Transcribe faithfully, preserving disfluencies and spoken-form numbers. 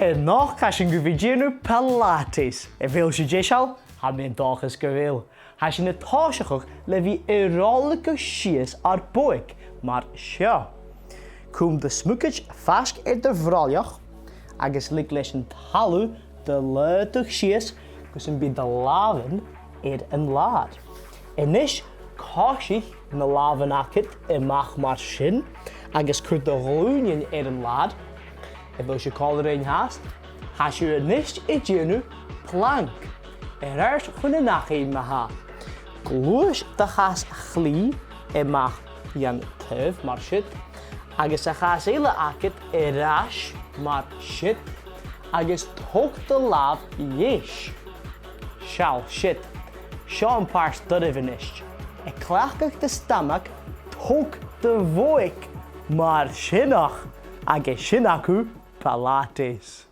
A-nochd, tha sinn gu bhith a' dèanamh Pilates. A bheil sibh deiseil? Tha mi an dòchas gu bheil. Tha sinn a' tòiseachadh le bhith a' roiligeadh sìos ar bodhaig mar seo. Cùm do smugaid faisg air do bhroilleach agus leig leis an talamh do laghadh sìos gus am bi do làmhan air an làr. A-nis, coisich na làmhan agad a-mach mar sin agus cuir do ghlùinean air an làr. A bheil sibh còmhla rinn fhathast? Tha sibh a-nis a' dèanamh plank. Air ais chun an achaidh ma-thà. Gluais do chas chlì a-mach dhan taobh mar siud, agus a' chas eile agad air ais mar siud, agus tog do làmh dheis. Seall, siud. Seo am pàirt doirbh a-nis. A' cleachdadh do stamag, tog do bhodhaig mar sineach, agus sin agaibh Pilates.